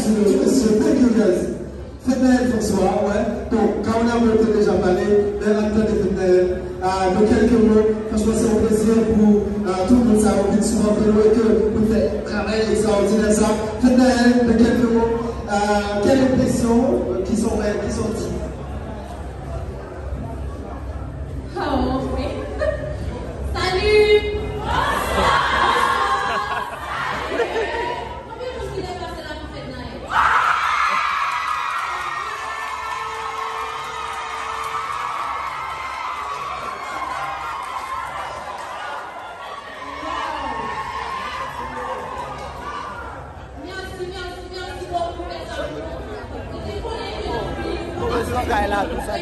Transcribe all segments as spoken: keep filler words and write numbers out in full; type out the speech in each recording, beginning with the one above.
Mesye, thank you, guys. Fèt Nayèl, bonswa, wè. Bon, Kaonabo te deja pale, men n ap tande fèt Nayèl. Ah, de quelques mots, franchman, se yon plezi pou, ah, tout moun sa yo vin sipòte nou e ke nou fè travay ekstraòdinè sa. Fèt Nayèl, de quelques mots, ah, quelle impression, euh, ki sa w wè, ki sa w di? Oh, wi. Salut! Bonswa! Bonswa! Konbyen moun ki deplase la pou fèt Nayèl? Mèsi, mèsi, mèsi bokou, mèsi. Mwen te konnen ke anpil. Mwen te ansanm avèk sa,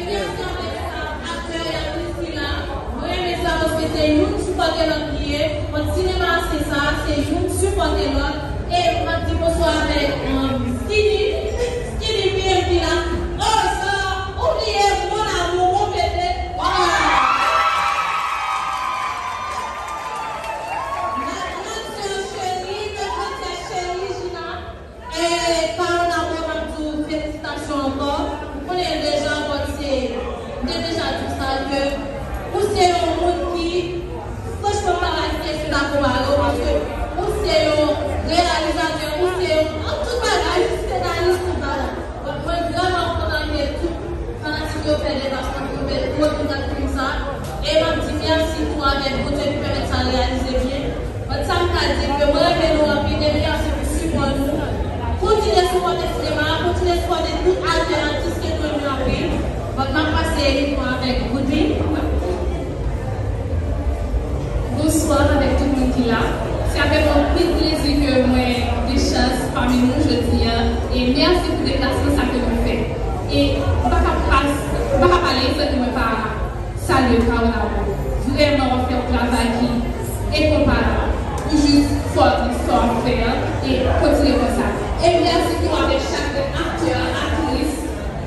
aktè a, aktris ki la. Mwen renmen sa paske se youn sipòte lòt li ye. Ant sinema a se sa, se youn sipòte lòt. E m ap di bonswa avèk, um, Skinny, Skinny P M ki la. Oh, sa, ou bliye mon amour, mon bébé. Voilà. Ma grande sœur chérie, ma grande sœur chérie, Gina. E Kaonabo, m ap di w felisitasyon ankò. M konnen l deja, but se, m te deja di w sa, ke ou se yon moun ki, franchman, m pa ka di ke m dakò avè w, paske ou se yon reyalizatè, ou se yon, an tout bagay, senaris, tout bagay. But mwen vrèman kontan ke tout fanatik yo fè deplasman pou yo vin gade fim sa. E m ap di mèsi tou avèk Bondye ki pèmèt sa reyalize byen. But sa m ka di ke mwen renmen nou anpil e mèsi pou sipò nou. Kontinye sipòte sinema a, kontinye sipòte tout aktè, aktris ke nou renmen anpil. But m ap pase mikwo avèk Goodly. Bonswa avèk tout moun ki la. Se avèk anpil plezi ke mwen gen chans pami nou jodi a. E mèsi pou deplasman sa ke nou fè. E m pa ka pas, m pa ka pale san ke mwen pa salye Kaonabo. Vrèman, w ap fè yon travay ki enkonparab. Ou jis fò nan sa w ap fè a e kontinye konsa. E mèsi tou avèk chak aktè, aktris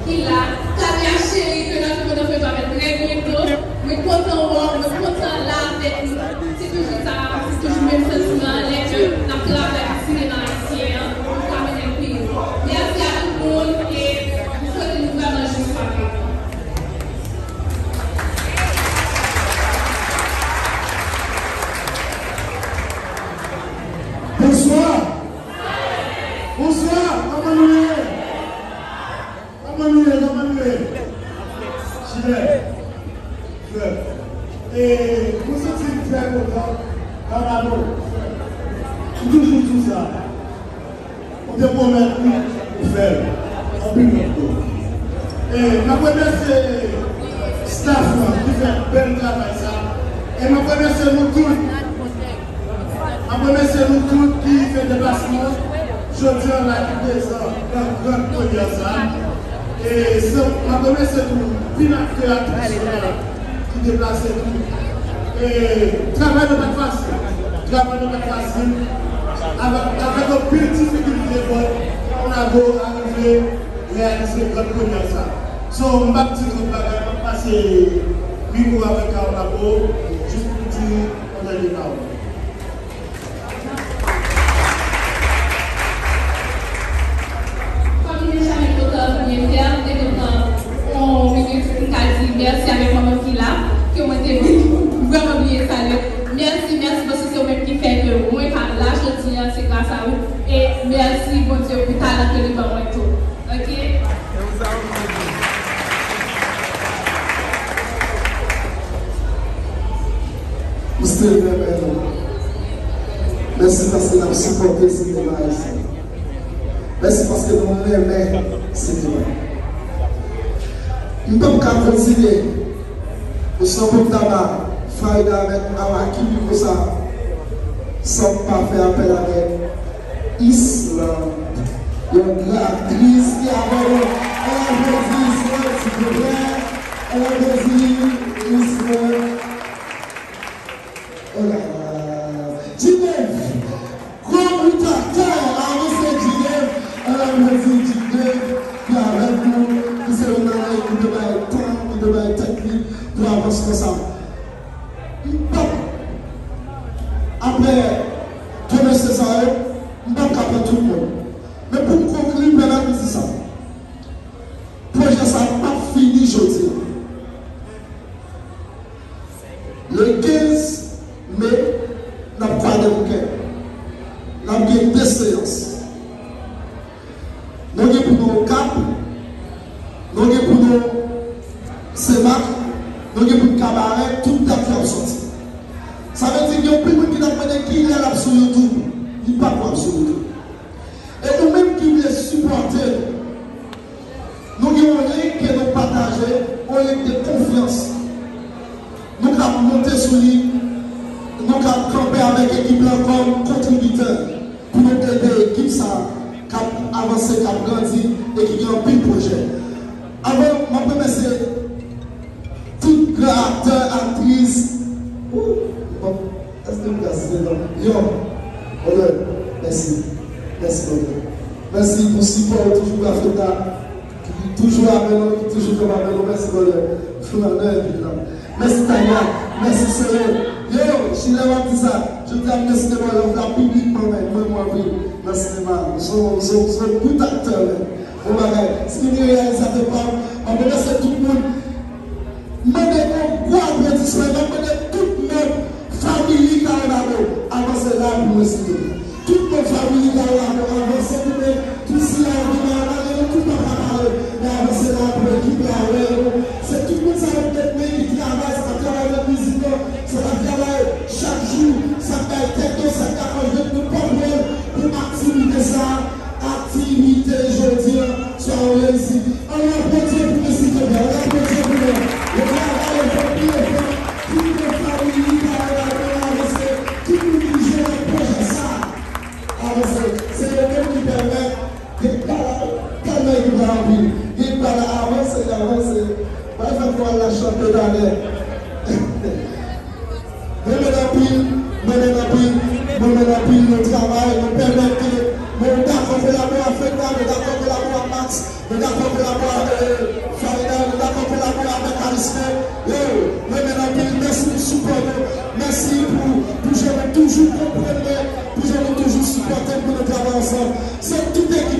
ki la. Tania cheri, ke n ap kontan fè travay trè byento. Mwen kontan wè w, mwen kontan la avèk nou. Se toujou sa, se toujou menm santiman an lè ke n ap travay pou sinema ayisyen an, pou n ka mennen l pi lwen. Mèsi a tout moun e m swete nou vrèman jis frape. Bonswa. Bonswa. Kòman nou ye? Kòman nou ye? Kòman nou ye? Jilè. Frè. E mwen santi m trè kontan. Kaonabo. M toujou di w sa. Ou te pwomèt li, ou fè l. Anpil lòt kou. E m ap remèsye staff lan ki fè bèl travay sa. E m ap remèsye nou tout. M ap remèsye nou tout ki fè deplasman jodi a la, ki prezan nan gran premyè sa. E san, m ap remèsye tou anpil aktè, aktris yo la ki deplase tou. E travay nan pa t fasil. Travay nan pa t fasil. Avèk, avèk anpil difikilte, bon, Kaonabo arive reyalize gran premyè sa. So, m p ap di twòp bagay, m ap pase mikwo avèk Kaonabo, jis pou di yon dènye pawòl. Kòm nou deja gen kontan premye fè a, nou te kontan yon minit pou n ka di mèsi avèk manman m ki la, ke mwen te vrèman bliye salye. Mèsi, mèsi, paske se ou menm ki fè ke mwen ka la jodi a, se gras a ou. E mèsi, Bondye, pou talan ke li ban mwen tou. Ok? Mèsi, mèsi paske n ap sipòte sinema ayisyen. Mèsi paske nou renmen sinema. M p ap ka kontinye oswa pou m ta ba Farida avèk Awa ki pi konsa san m pa fè apèl avèk Island, yon gran aktris ki avè nou. Èvèdi Island, silvouplè. Èvèdi Island. Oh là là. G-Dave, gwo bout aktè, avanse G-Dave. Èvèdi G-Dave ki avèk nou, ki se youn nan nèg ki te bay tan, ki te bay tèt li pou avansman sa. M p ap, apre de mesye sa yo, m p ap ka pran tout moun. Men pou m konkli, m Nou gen pou nou Okap, nou gen pou nou Senmak, nou gen pou nou Kabarè, tout dat yo ap sòti. Sa vle di gen anpil moun ki t ap mande kilè l ap sou YouTube, li pa ko ap sou YouTube. E nou menm ki vle sipòte nou, nou gen yon link ke nou pataje, yon link de konfyans. Nou ka monte sou li, nou ka kanpe avèk ekip lan kòm kontribitè pou nou ede ekip sa k ap avanse, k ap grandi e ki gen anpil pwojè. Avan, m ap remèsye tout gran aktè, aktris. Ou, bon, èske m ka site non? Yo, Olè, mèsi. Mèsi, Olè. Mèsi pou sipò ou toujou ba Feta. Ki toujou avè nou, ki toujou kanpe avè nou. Mèsi, Olè. Flanè, epi la. Mèsi, Tanya. Mèsi, Sere. Yo, Chilè, w ap di sa. Jodi a, mèsi de Olè. Ou la piblikman, men, mwen, mwen, wi. Nan sinema. Ou son, ou son, ou son bout aktè, men. Bon bagay. Skinny reyalizatè pa m. M ap remèsye tout moun. M mande yon gwo aplodisman. M ap mande tout manm famili Kawo Labo avanse la pou mwen, silvouplè. Tout manm famili Kawo Labo avanse pou mwen. Tout sila yo ki pa la, yo tout pa ka pale. Men avanse la pou ekip la wè yo. Se tout moun sa yo ki met men, ki travay, sa k ap travay nan kwizin nan, sa k ap travay chak jou, sa k bay tèt yo, sa k ap manje nou pòp yo pou aktivite sa a. Aktivite jodi a, swa yon reyisit. Ann aplodi pou mesye Kevin, ann aplodi pou yo. Yo travay, yo fè pil efò. Tout moun famili pa yo la, yo avanse. Tout moun ki jwe nan pwojè sa a avanse. Se yo menm ki pèmèt gen pa la, tèlman ekip la anpil. Gen pa la avanse, avanse. Pa fè fò al la chante talè. Mwen renmen anpil, mwen renmen anpil, mwen renmen anpil nou travay, nou pèmèt ke nou dakò kolabore avèk la, nou dakò kolabore ak Max, nou dakò kolabore avèk Farida, nou dakò kolabore avèk Alice. Yo, mwen renmen anpil, mèsi pou sipò nou, mèsi pou, pou jan nou toujou konprann mwen, pou jan nou toujou sipòte m pou nou travay ansanm. Se tout ekip.